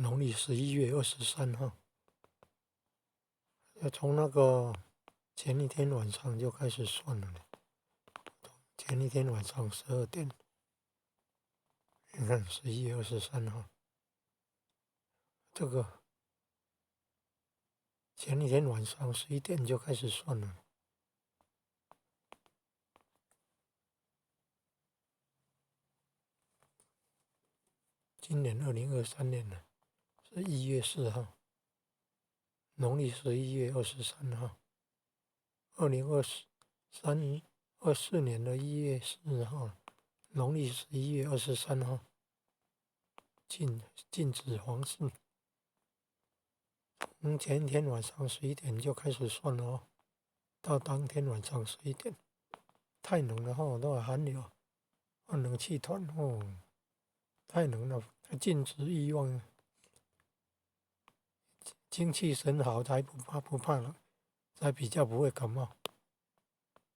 農曆11月23號。要從那個前一天晚上就開始算了。前一天晚上12點，你看十一月二十三號，這個前一天晚上11點就開始算了。今年2023年呢，是1月4號，農曆十一月二十三號，2023、24年的1月4號，農曆十一月二十三號，禁止房市。從前一天晚上十一點就開始算了哦，到當天晚上十一點，太冷了吼，都會寒流，冷氣團哦，太冷了，禁止欲望，精氣神好才不怕冷，才比較不會感冒。